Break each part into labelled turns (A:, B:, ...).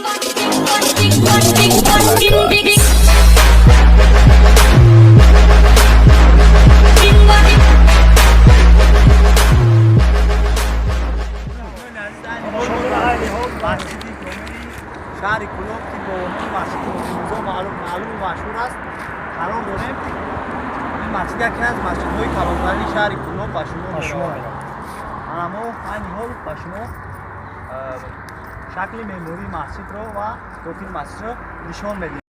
A: Масҷиди ҷомеи шаҳри Кӯлоб, ки бо номи масҷиди Мирзо маълуму машҳур аст, қарор дорем. Ин масҷид яке аз масҷидҳои калонтарини шаҳри Кӯлоб ба шумор меравад. Ана мо айни ҳол ба шумо шакли меъмории масҷидро ва дохили масҷидро нишон медиҳем.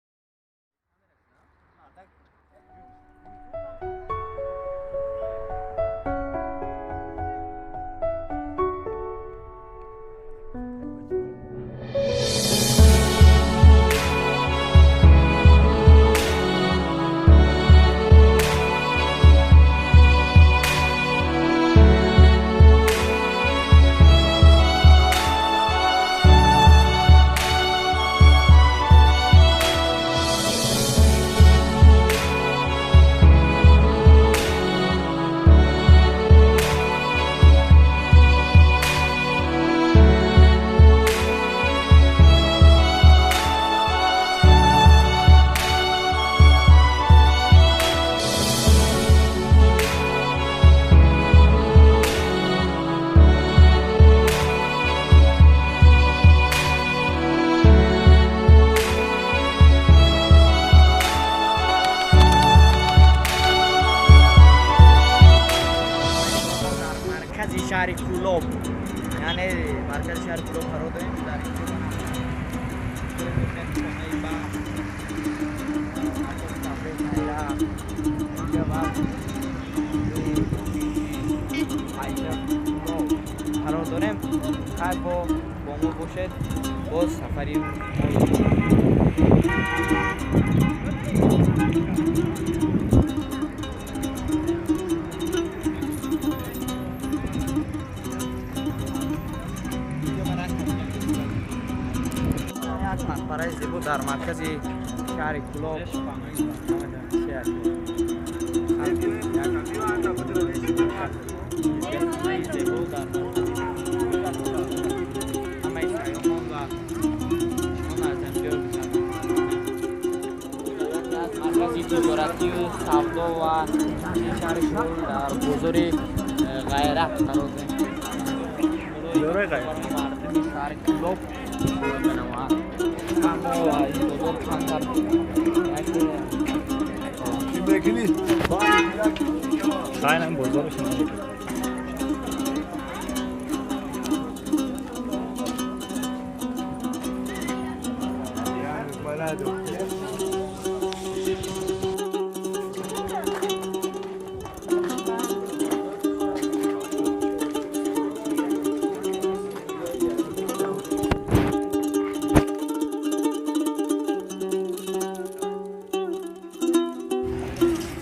A: Шаҳри Кӯлоб, яъне маркази шаҳри Кӯлоб қарор дорем. Дар инҷо хонаи баҳр, инҷа қарор дорем. Хайр, бо мо бошед, боз сафари мо. Як мақбараи зебо дар маркази шаҳри Кӯлоб. Ҳамаи сайёҳон ва шумо аз инҷо аз маркази тиҷоратию савдо ва шаҳри Кӯлоб дар бозори Ғайрат қарор дорем. Мардуми шаҳри Кӯлоб менамояд. Аммо ин бозор камтар
B: Хайнам бозораш.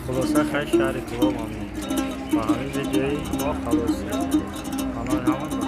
B: Хулоса, хай, шаҳри Кӯлоб омед. Ба ҳамин видеои мо халос. Паноҳи ҳама.